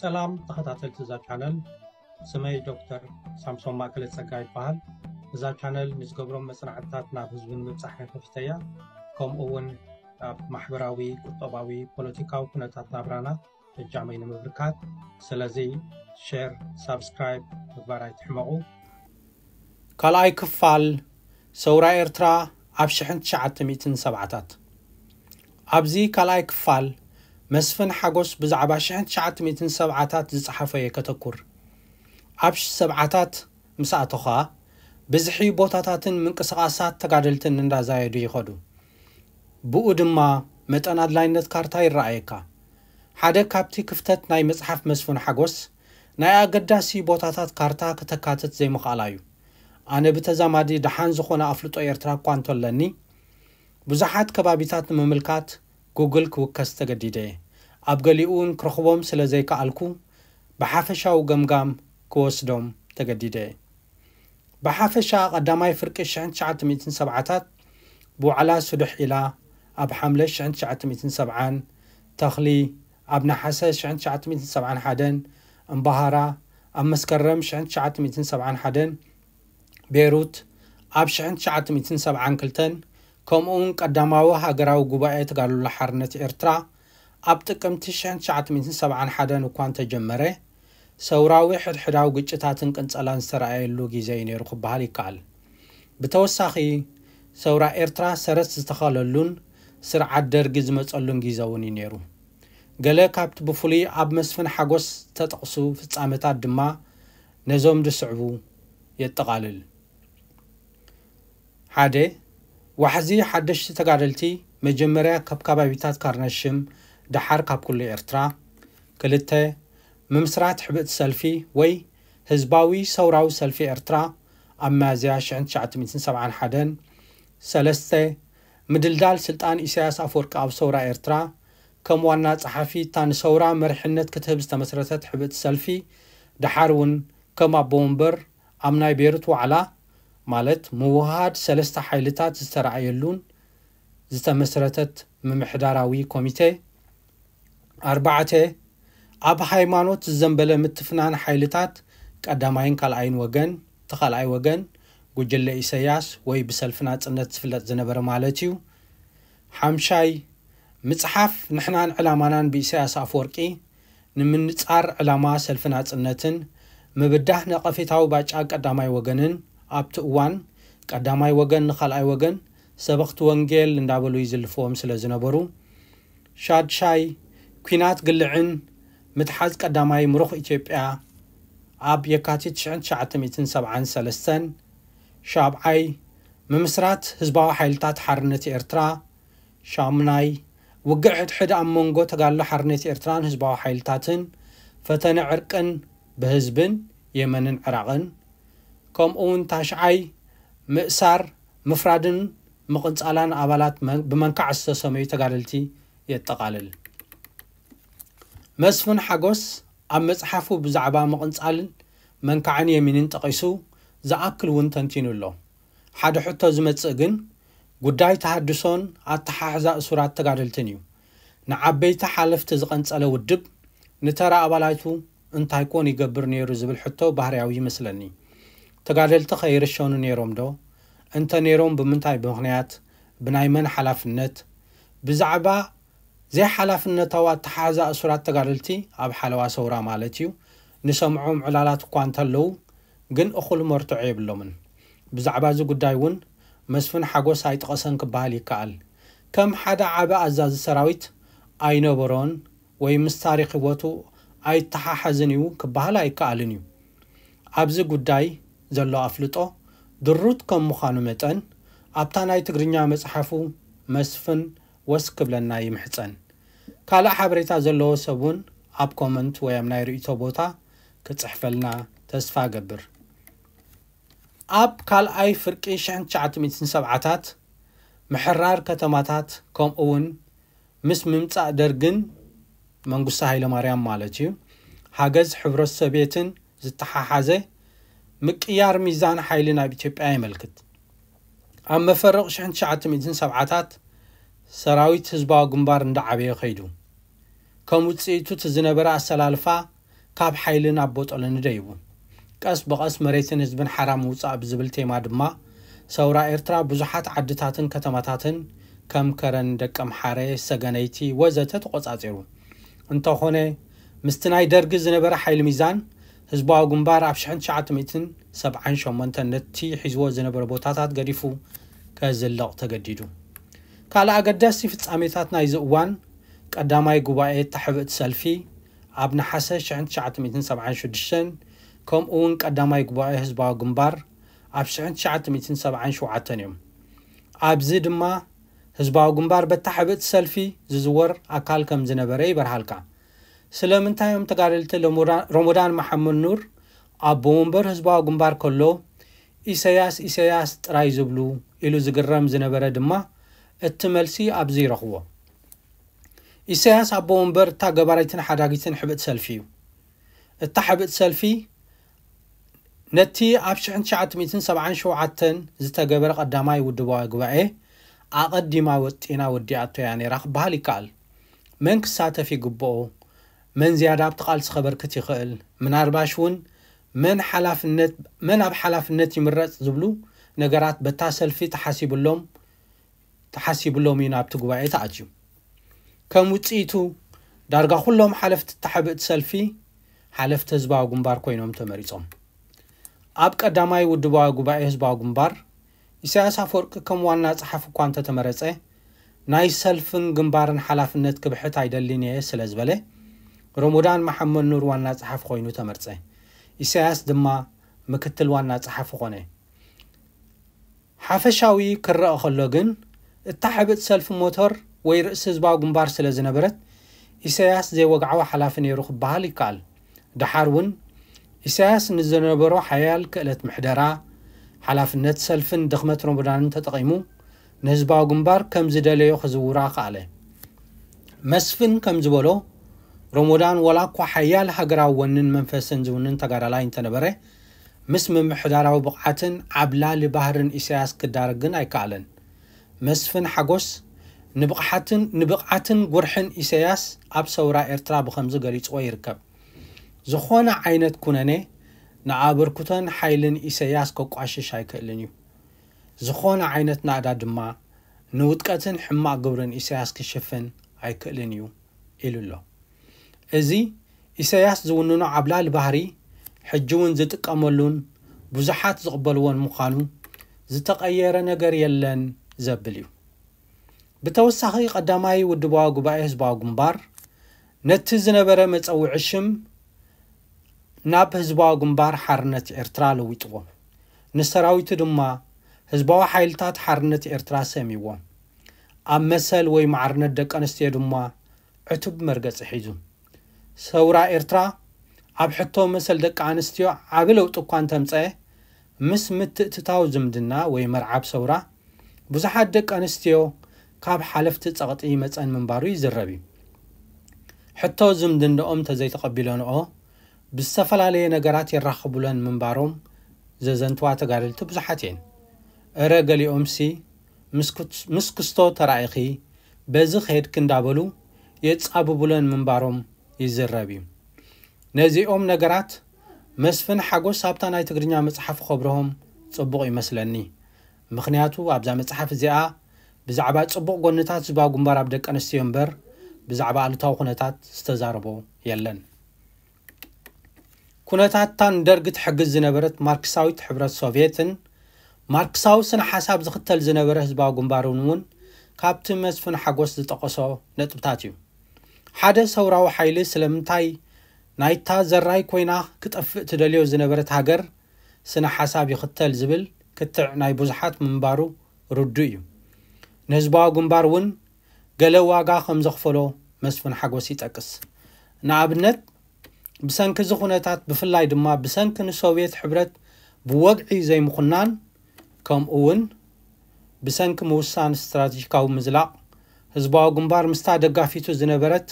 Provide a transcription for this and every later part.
ሰላም ተኸታተልቲ እዛ ቻነል፣ ስመይ ዶክተር ሳምሶን ማእከለ ጸጋ ይበሃል። እዛ ቻነል ንዝገብሮም መጽናዕትታት ናብ ህዝቢ ንምብጻሕ እየ ከፊተያ። ከምኡ እውን ኣብ ማሕበራዊ፣ ቁጠባዊ፣ ፖለቲካዊ ኩነታት ናብራና እጃመይ ንምብርካት። ስለዚ ሼር፣ ሳብስክራይብ ምግባር ኣይትሕመቑ። ካልኣይ ክፋል፣ ሰውራ ኤርትራ ኣብ ሽሕን ትሽዓተ ሚእትን ሰብዓታት። ኣብዚ ካልኣይ ክፋል፣ መስፍን ሓጎስ ብዛዕባ ሽሕን ትሽዓተ ሚእትን ሰብዓታት ዝጸሓፈ እየ ከተኩር። ኣብ ሰብዓታት ምስ ኣተኻ፣ ብዝሒ ቦታታትን ምንቅስቓሳት ተጋደልትን እንዳዛየዱ ይኸዱ። ብኡ ድማ መጠን ኣድላይነት ካርታ ይረኣየካ። ሓደ ካብቲ ክፍተት ናይ መጽሓፍ መስፍን ሓጎስ፣ ናይ ኣገዳሲ ቦታታት ካርታ ከተካትት ዘይምኽኣላ እዩ። ኣነ ብተዛማዲ ደሓን ዝኾነ ኣፍልጦ ኤርትራ እኳ እንተለኒ፣ ብዙሓት ከባቢታት ንምምልካት ጉግል ክውከስ ተገዲደ እየ። ኣብ ገሊኡ እውን ክረኽቦም ስለ ዘይከኣልኩ፣ ብሓፈሻዊ ገምጋም ክወስዶም ተገዲደ እየ። ብሓፈሻ ቀዳማይ ፍርቂ ሽሕን ትሽዓተ ሚእትን ሰብዓታት ብዋዕላ ሱድሕ ኢላ፣ ኣብ ሓምለ ሽሕን ትሽዓተ ሚእትን ሰብዓን፣ ተኽሊ ኣብ ነሓሰ ሽሕን ትሽዓተ ሚእትን ሰብዓን ሓደን፣ እምበሃራ ኣብ መስከረም ሽሕን ትሽዓተ ሚእትን ሰብዓን ሓደን፣ ቤሩት ኣብ ሽሕን ትሽዓተ ሚእትን ሰብዓን ክልተን፣ ከምኡውን ቀዳማዊ ሃገራዊ ጉባኤ ተጋድሎ ሓርነት ኤርትራ ኣብ ጥቅምቲ ሽሕን ትሽዓተ ሚእትን ሰብዓን ሓደን እኳ እንተጀመረ፣ ሰውራዊ ሕድሕዳዊ ግጭታትን ቅንጸላን ዝተረኣየሉ ግዜ እዩ ነይሩ ክበሃል ይከኣል። ብተወሳኺ፣ ሰውራ ኤርትራ ሰረት ዝተኸለሉን ስርዓት ደርጊ ዝመጸሉን ግዜ እውን እዩ ነይሩ። ገለ ካብቲ ብፍሉይ ኣብ መስፍን ሓጎስ ዝተጠቕሱ ፍጻመታት ድማ ነዞም ዝስዕቡ የጠቓልል። ሓደ፣ ዋሕዚ ሓደሽቲ ተጋደልቲ መጀመርያ ካብ ከባቢታት ካርነሽም፣ ደሓር ካብ ኩሉ ኤርትራ። ክልተ፣ ምምስራት ሕብእቲ ሰልፊ ወይ ህዝባዊ ሰውራዊ ሰልፊ ኤርትራ ኣብ ሚያዝያ ሽሕን ትሽዓተ ሚእትን ሰብዓን ሓደን። ሰለስተ፣ ምድልዳል ስልጣን ኢሳያስ ኣፈወርቂ ኣብ ሰውራ ኤርትራ፣ ከም ዋና ጸሓፊ እታ ንሰውራ መሪሕነት ክትህብ ዝተመስረተት ሕብእቲ ሰልፊ፣ ደሓር እውን ከም ኣቦ ወንበር ኣብ ናይ ቤሩት ዋዕላ፣ ማለት ምውህሃድ ሰለስተ ሓይልታት ዝተረኣየሉን ዝተመስረተት ምምሕዳራዊ ኮሚቴ። ኣርባዕተ፣ ኣብ ሃይማኖት ዝዘንበለ ምትፍናን ሓይልታት ቀዳማይን ካልኣይን ወገን፣ እቲ ካልኣይ ወገን ጉጅለ ኢሳያስ ወይ ብሰልፊ ናጽነት ዝፍለጥ ዝነበረ ማለት እዩ። ሓምሻይ፣ ምጽሓፍ ንሕናን ዕላማናን ብኢሳያስ ኣፈወርቂ፣ ንምንጻር ዕላማ ሰልፊ ናጽነትን ምብዳህ ነቐፌታዊ ባጫ ቀዳማይ ወገንን፣ ኣብቲ እዋን ቀዳማይ ወገን ንኻልኣይ ወገን ሰበኽቲ ወንጌል እንዳበሉ ይዝልፍዎም ስለ ዝነበሩ። ሻድሻይ፣ ኲናት ግልዕን ምትሓዝ ቀዳማይ ምሩኽ ኢትዮጵያ ኣብ የካቲት ሽሕን ትሽዓተ ሚእትን ሰብዓን ሰለስተን። ሻብዓይ፣ ምምስራት ህዝባዊ ሓይልታት ሓርነት ኤርትራ። ሻሙናይ፣ ውግእ ሕድሕድ ኣብ መንጎ ተጋድሎ ሓርነት ኤርትራን ህዝባዊ ሓይልታትን፣ ፈተነ ዕርቅን ብህዝብን የመንን ዕራቕን። ከምኡውን ታሽዓይ፣ ምእሳር፣ ምፍራድን ምቕንጻላን ኣባላት መ-፣ ብመንካዕ ዝተሰመዩ ተጋደልቲ የጠቓልል። መስፍን ሓጎስ ኣብ መጽሓፉ ብዛዕባ ምቕንጻልን መንካዕን የሚንን ጠቒሱ ዝኣክል እውን ተንቲኑ ኣሎ። ሓደ ሕቶ ዝመጽእ ግን፣ ጉዳይ ተሃድሶን ኣተሓሕዛ እሱራት ተጋደልትን እዩ። ንዓበይቲ ሓለፍቲ ዝቐንጸለ ውድብ ንተራ ኣባላቱ እንታይ ኮን ይገብር ነይሩ ዝብል ሕቶ ባህርያዊ ይመስለኒ። ተጋደልቲ ከይርሸኑ ነይሮም ዶ? እንተ ነይሮም ብምንታይ ምኽንያት? ብናይ መን ሓላፍነት? ብዛዕባ ዘይሓላፍነታዊ ኣተሓሕዛ እሱራት ተጋደልቲ ኣብ ሓለዋ ሰውራ ማለት እዩ፣ ንሰምዖም ዕላላት እኳ እንተለዉ፣ ግን እኹል መርትዖ የብሎምን። ብዛዕባ እዚ ጉዳይ እውን መስፍን ሓጎስ ኣይጠቐሰን ክበሃል ይከኣል። ከም ሓደ ዓቢ ኣዛዚ ሰራዊት ኣይነበሮን ወይ ምስ ታሪኽ ህይወቱ ኣይተሓሓዝን እዩ ክበሃል ኣይከኣልን እዩ። ኣብዚ ጉዳይ ዘሎ ኣፍልጦ ድሩት ከም ምዃኑ መጠን፣ ኣብታ ናይ ትግርኛ መጽሓፉ መስፍን ወስ ክብለና ይምሕጸን። ካልእ ሓበሬታ ዘለዎ ሰብ እውን ኣብ ኮመንት ወይ ኣብ ናይ ርእይቶ ቦታ ክጽሕፈልና ተስፋ እገብር። ኣብ ካልኣይ ፍርቂ ሽሕን ትሽዓተ ሚእትን ሰብዓታት፣ ምሕራር ከተማታት ከምኡውን ምስ ምምጻእ ደርግን መንግስቱ ሃይለማርያም ማለት እዩ፣ ሓገዝ ሕብረት ሶቭየትን ዝተሓሓዘ ምቅያር ሚዛን ሓይሊ ናብ ኢትዮጵያ የመልክት። ኣብ መፈረቕ ሽሕን ትሽዓተ ሚእትን ሰብዓታት ሰራዊት ህዝባዊ ግንባር እንዳዓበየ ከይዱ። ከም ውጽኢቱ እቲ ዝነበረ ኣሰላልፋ ካብ ሓይልን ኣቦጠሎኒ ደይቡ። ቀስ ብቐስ መሬትን ህዝብን ሓራ ምውጻእ ብዝብል ቴማ ድማ ሰውራ ኤርትራ ብዙሓት ዓድታትን ከተማታትን ከም ከረን፣ ደቀምሓረ፣ ሰገነይቲ ወዘተ ተቖጻጺሩ። እንተኾነ ምስቲ ናይ ደርጊ ዝነበረ ሓይሊ ሚዛን ህዝባዊ ግንባር ኣብ ሽሕን ትሽዓተ ሚእትን ሰብዓን ሸሞንተን ነቲ ሒዝዎ ዝነበረ ቦታታት ገዲፉ ከዝልቕ ተገዲዱ። ካልእ ኣገዳሲ ፍጻሜታት ናይዚ እዋን ቀዳማይ ጉባኤ ተሓብእቲ ሰልፊ ኣብ ነሓሰ ሽሕን ትሽዓተ ሚእትን ሰብዓን ሽዱሽተን ከምኡ እውን ቀዳማይ ጉባኤ ህዝባዊ ግንባር ኣብ ሽሕን ትሽዓተ ሚእትን ሰብዓን ሸውዓተን እዮም። ኣብዚ ድማ ህዝባዊ ግንባር በታ ሕብእቲ ሰልፊ ዝዝወር ኣካል ከም ዝነበረ ይበርሃልካ። ስለምንታይ እዮም ተጋደልቲ ለሞዳ- ረሞዳን መሓመድ ኑር ኣቦ ወንበር ህዝባዊ ግንባር ከሎ ኢሰያስ ኢሰያስ ጥራይ ዝብሉ ኢሉ ዝግረም ዝነበረ ድማ እቲ መልሲ ኣብዚ ይረኽቦ። ኢሰያስ ኣቦ ወንበር እታ ገባሪትን ሓዳጊትን ሕብእቲ ሰልፊ እዩ። እታ ሕብእቲ ሰልፊ ነቲ ኣብ ሽሕን ትሽዓተ ሚእትን ሰብዓን ሸውዓተን ዝተገበረ ቀዳማይ ውድባዊ ጉባኤ ኣቐዲማ ወጢና ወዲኣቶ እያ ነይራ ክበሃል ይከኣል። መን ክሳተፍ ይግብኦ? መን ዝያዳ ኣብቲ ቃልሲ ከበርክት ይኽእል? ምናልባሽ እውን መን ሓላፍነት መን ኣብ ሓላፍነት ይምረጽ ዝብሉ ነገራት በታ ሰልፊ ተሓሲብሎም ተሓሲብሎም እዩ ናብቲ ጉባኤ ተኣትዩ። ከም ውጽኢቱ ዳርጋ ኩሎም ሓለፍቲ ተሓብእቲ ሰልፊ ሓለፍቲ ህዝባዊ ግንባር ኮይኖም ተመሪጾም። ኣብ ቀዳማይ ውድባዊ ጉባኤ ህዝባዊ ግንባር ኢሳያስ ኣፈወርቂ ከም ዋና ጸሓፊ እኳ እንተተመረጸ ናይ ሰልፍን ግንባርን ሓላፍነት ክብሕት ኣይደልን እየ ስለ ዝበለ ረሞዳን መሓመድ ኑር ዋና ጸሓፊ ኮይኑ ተመርጸ። ኢሳያስ ድማ ምክትል ዋና ጸሓፊ ኾነ። ሓፈሻዊ ክረኣ ከሎ ግን እታ ሕብእቲ ሰልፊ ሞተር ወይ ርእሲ ህዝባዊ ግንባር ስለ ዝነበረት ኢሳያስ ዘይወግዓዊ ሓላፊ ነይሩ ክበሃል ይከኣል። ደሓር እውን ኢሳያስ ንዝነበሮ ሓያል ክእለት ምሕደራ፣ ሓላፍነት ሰልፍን ድኽመት ረመዳንን ተጠቒሙ ንህዝባዊ ግንባር ከም ዝደለዮ ክዝውራ ከኣለ። መስፍን ከም ዝበሎ ረሞዳን ዋላ እኳ ሓያል ሃገራዊ ወንን መንፈስን ዝውንን ተጋዳላይ እንተነበረ ምስ ምምሕዳራዊ ብቕዓትን ዓብላሊ ባህርን ኢሳያስ ክዳረግ ግን ኣይከኣለን። መስፍን ሓጎስ ንብቕሓትን ንብቕዓትን ጉርሕን ኢሳያስ ኣብ ሰውራ ኤርትራ ብኸምዚ ገሊጽዎ ይርከብ። ዝኾነ ዓይነት ኩነኔ ንኣበርክቶን ሓይልን ኢሳያስ ከቋሽሽ ኣይክእልን እዩ። ዝኾነ ዓይነት ናእዳ ድማ ንውድቀትን ሕማቕ ግብርን ኢሳያስ ክሽፍን ኣይክእልን እዩ ኢሉ ኣሎ። እዚ ኢሳያስ ዝውንኖ ዓብላሊ ባህሪ ሕጂ እውን ዝጥቀመሉን ብዙሓት ዝቕበልዎን ምዃኑ ዝተቐየረ ነገር የለን ዘብል እዩ። ብተወሳኺ ቀዳማይ ውድባዊ ጉባኤ ህዝባዊ ግንባር ነቲ ዝነበረ መጸውዒ ሽም ናብ ህዝባዊ ግንባር ሓርነት ኤርትራ ለዊጥዎ። ንሰራዊቱ ድማ ህዝባዊ ሓይልታት ሓርነት ኤርትራ ሰሚዎ። ኣብ መሰል ወይ ማዕርነት ደቂ ኣንስትዮ ድማ ዕቱብ መርገጺ ሒዙ። ሰውራ ኤርትራ ኣብ ሕቶ መሰል ደቂ ኣንስትዮ ዓቢ ለውጢ እኳ እንተምጸአ ምስ ምትእትታው ዝምድና ወይ መርዓብ ሰውራ ብዙሓት ደቂ ኣንስትዮ ካብ ሓለፍቲ ጸቕጢ ይመጸን ምንባሩ ይዝረብ እዩ። ሕቶ ዝምድንኦም እንተዘይተቐቢለንኦ ብዝተፈላለየ ነገራት የራኽቡለን ምንባሮም ዘዘንትዋ ተጋደልቲ ብዙሓት እየን። እረ ገሊኦምሲ ምስ ክስቶ ተራኢኺ በዚ ከድኪ እንዳበሉ የጻብቡለን ምንባሮም ይዝረብ እዩ። ነዚኦም ነገራት መስፍን ሓጎስ ኣብታ ናይ ትግርኛ መጽሓፉ ከብርሆም ጽቡቕ ይመስለኒ። ምኽንያቱ ኣብዛ መጽሓፍ እዚኣ ብዛዕባ ጽቡቕ ጎንታት ህዝባዊ ግንባር ኣብ ደቂ ኣንስትዮ እምበር ብዛዕባ ኣሉታዊ ኩነታት ዝተዛረቦ የለን። ኩነታትታን ደርጊ ትሕግዝ ዝነበረት ማርክሳዊት ሕብረት ሶቭየትን ማርክሳዊ ስነ ሓሳብ ዝኽተል ዝነበረ ህዝባዊ ግንባርን እውን ካብቲ መስፍን ሓጎስ ዝጠቐሶ ነጥብታት እዩ። ሓደ ሰውራዊ ሓይሊ ስለምንታይ ናይታ ዘራይ ኮይና ክጠፍእ ትደልዮ ዝነበረት ሃገር ስነ ሓሳብ ይኽተል ዝብል ክትዕ ናይ ብዙሓት ምንባሩ ርዱእ እዩ። ንህዝባዊ ግንባር እውን ገለ ዋጋ ከም ዘኽፈሎ መስፍን ሓጎስ ይጠቅስ። ንኣብነት ብሰንኪ እዚ ኩነታት ብፍላይ ድማ ብሰንኪ ንሶቭየት ሕብረት ብወግዒ ዘይምኹናን ከምኡ እውን ብሰንኪ ምውሳን ስትራቴጂካዊ ምዝላቕ ህዝባዊ ግንባር ምስታ ደጋፊቱ ዝነበረት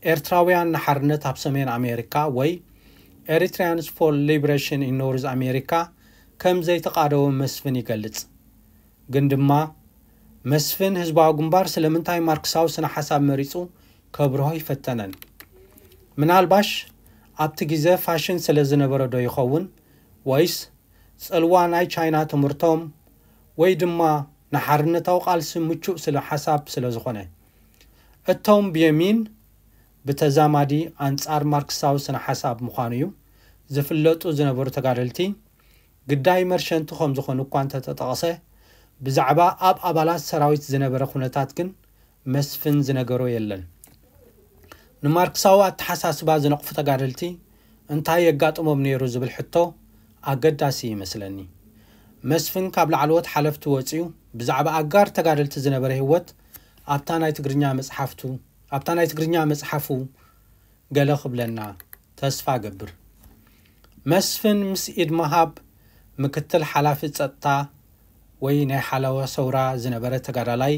ኤርትራውያን ንሓርነት ኣብ ሰሜን ኣሜሪካ ወይ Eritreans for Liberation in North America ከም ዘይተቓደወ መስፍን ይገልጽ። ግን ድማ መስፍን ህዝባዊ ግንባር ስለምንታይ ማርክሳዊ ስነ ሓሳብ መሪጹ ከብርሆ ኣይፈተነን። ምናልባሽ ኣብቲ ግዜ ፋሽን ስለ ዝነበረ ዶ ይኸውን? ወይስ ጽልዋ ናይ ቻይና ትምህርቶም ወይ ድማ ንሓርነታዊ ቃልሲ ምቹእ ስለ ሓሳብ ስለ ዝኾነ? እቶም ብየሚን ብተዛማዲ ኣንጻር ማርክሳዊ ስነ ሓሳብ ምዃኑ እዩ ዝፍለጡ ዝነበሩ ተጋደልቲ ግዳይ መርሸንቲ ከም ዝኾኑ እኳ እንተተጠቐሰ፣ ብዛዕባ ኣብ ኣባላት ሰራዊት ዝነበረ ኩነታት ግን መስፍን ዝነገሮ የለን። ንማርክሳዊ ኣተሓሳስባ ዝነቕፉ ተጋደልቲ እንታይ የጋጥሞም ነይሩ ዝብል ሕቶ ኣገዳሲ ይመስለኒ። መስፍን ካብ ላዕለዎት ሓለፍቲ ወጺኡ ብዛዕባ ኣጋር ተጋደልቲ ዝነበረ ህይወት ኣብታ ናይ ትግርኛ መጽሓፍቱ ኣብታ ናይ ትግርኛ መጽሓፉ ገለ ክብለና ተስፋ እገብር። መስፍን ምስ ኢድ መሃብ ምክትል ሓላፊ ጸጥታ ወይ ናይ ሓለዋ ሰውራ ዝነበረ ተጋዳላይ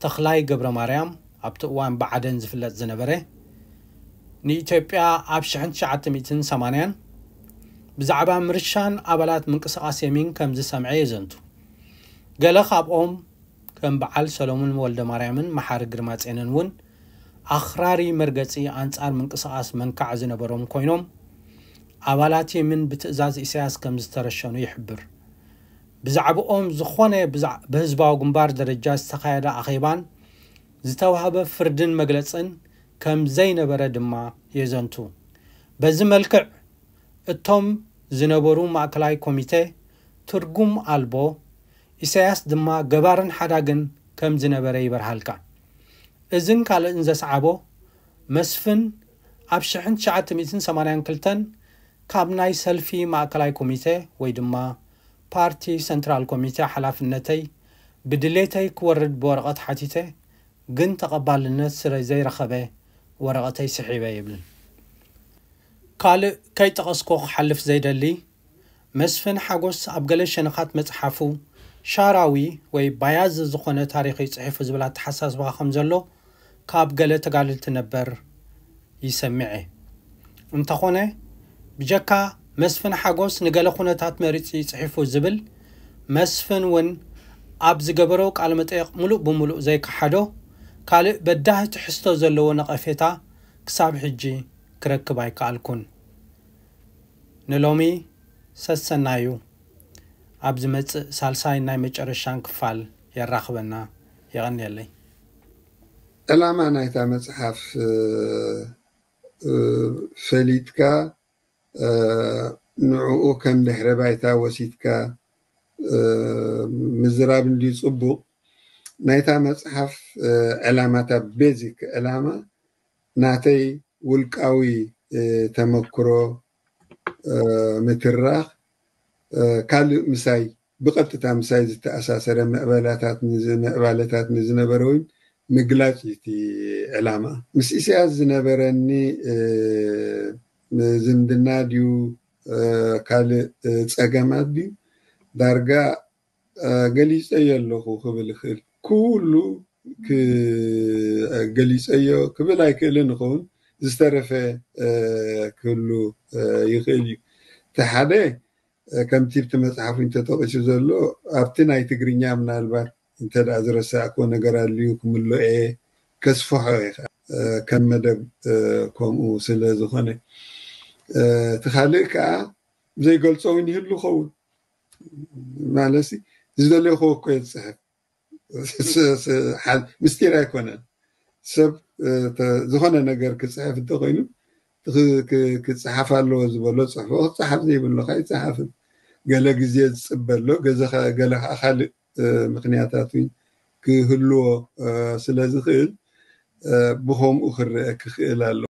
ተኽላይ ገብረ ማርያም፣ ኣብቲ እዋን ብዓደን ዝፍለጥ ዝነበረ፣ ንኢትዮጵያ ኣብ ሽሕን ትሽዓተ ሚእትን ሰማንያን ብዛዕባ ምርሻን ኣባላት ምንቅስቓስ የሚን ከም ዝሰምዐ የዘንቱ። ገለ ካብኦም ከም በዓል ሰሎሙን ወልደ ማርያምን መሓሪ ግርማጼንን እውን ኣኽራሪ መርገጺ ኣንጻር ምንቅስቓስ መንካዕ ዝነበሮም ኮይኖም፣ ኣባላት የሚን ብትእዛዝ ኢሳያስ ከም ዝተረሸኑ ይሕብር። ብዛዕባኦም ዝኾነ ብዛ-፣ ብህዝባዊ ግንባር ደረጃ ዝተኻየደ ኣኼባን ዝተዋህበ ፍርድን መግለጽን ከም ዘይነበረ ድማ የዘንቱ። በዚ መልክዕ እቶም ዝነበሩ ማእከላይ ኮሚቴ ትርጉም ኣልቦ፣ ኢሳያስ ድማ ገባርን ሓዳግን ከም ዝነበረ ይበርሃልካ። እዝን ካልእን ዘስዓቦ፣ መስፍን ኣብ ሽሕን ትሽዓተ ሚእትን ሰማንያን ክልተን ካብ ናይ ሰልፊ ማእከላይ ኮሚቴ ወይ ድማ ፓርቲ ሰንትራል ኮሚቴ ሓላፍነተይ ብድሌተይ ክወርድ ብወረቐት ሓቲተ፣ ግን ተቐባልነት ስለ ዘይረኸበ ወረቐተይ ስሒበ ይብል። ካልእ ከይጠቐስኩ ክሓልፍ ዘይደሊ፣ መስፍን ሓጎስ ኣብ ገለ ሸነኻት መጽሓፉ ሻራዊ ወይ ባያዝ ዝኾነ ታሪኽ እዩ ጽሒፉ ዝብል ኣተሓሳስባ ከም ዘሎ ካብ ገለ ተጋደልቲ ነበር ይሰምዐ። እንተኾነ፣ ብጀካ መስፍን ሓጎስ ንገለ ኩነታት መሪጹ እዩ ጽሒፉ ዝብል፣ መስፍን እውን ኣብ ዝገበሮ ቃለ መጠይቕ ምሉእ ብምሉእ ዘይከሓዶ ካልእ በዳሂ ትሕዝቶ ዘለዎ ነቐፌታ ክሳብ ሕጂ ክረክብ ኣይከኣልኩን። ንሎሚ ሰሰናዩ፣ ኣብ ዝመጽእ ሳልሳይን ናይ መጨረሻን ክፋል የራኽበና። የቐንየለይ። ዕላማ ናይታ መጽሓፍ፣ እ፣ እ፣ ፈሊጥካ፣ እ፣ ንዕኡ ከም ድሕረ ባይታ ወሲድካ፣ እ፣ ምዝራብ እንድዩ ጽቡቕ። ናይታ መጽሓፍ፣ እ፣ ዕላማታ፣ ቤዚክ ዕላማ ናተይ ውልቃዊ፣ እ፣ ተመክሮ፣ እ፣ ምትራኽ፣ እ፣ ካልእ ምሳይ፣ ብቐጥታ ምሳይ ዝተኣሳሰረ ምዕባላታት ንዝ-፣ ምዕባለታት ንዝነበረ እውን ምግላጽ እዩ እቲ ዕላማ። ምስ ኢሳያስ ዝነበረኒ፣ እ፣ ዝምድና ድዩ፣ እ፣ ካልእ፣ እ፣ ጸገማት ድዩ? ዳርጋ፣ እ፣ ገሊጸዮ ኣለኹ ክብል ይኽእል። ኩሉ ክ-፣ ገሊጸዮ ክብል ኣይክእልን ይኸውን። ዝተረፈ፣ እ፣ ክህሉ፣ እ፣ ይኽእል እዩ። እቲ ሓደ፣ እ፣ ከምቲ ኣብቲ መጽሓፍ እውን ተጠቒሱ ዘሎ፣ ኣብቲ ናይ ትግርኛ ምናልባት እንተ ደኣ ዝረሳእክዎ ነገር ኣልዩ ክምልኦ እየ፣ ከስፍሖ እየ ከኣ፣ እ፣ ከም መደብ፣ እ፣ ከምኡ ስለ ዝኾነ። እ፣ እቲ ካልእ ከኣ ዘይገልጾ እውን ይህሉ ይኸውን። ማለትሲ፣ ዝደለኹዎ እኮ እየ ዝጽሕፍ። ስ-፣ ስ-፣ ሓል-፣ ምስጢር ኣይኮነን። ሰብ፣ እ፣ ተ-፣ ዝኾነ ነገር ክጽሕፍ እንተኾይኑ፣ ክ-፣ ክ-፣ ክጽሓፍ ኣለዎ ዝበሎ ጽሕፎ፣ ክጽሓፍ ዘይብሎ ከኣ ኣይጸሓፍን። ገለ ግዜ ዝጽበ ኣሎ፣ ገዘ-፣ ገለ ከኣ ካልእ፣ እ፣ ምኽንያታት እውን ክህልዎ፣ እ፣ ስለ ዝኽእል፣ እ፣ ብኸምኡ ክረአ ክኽእል ኣለዎ።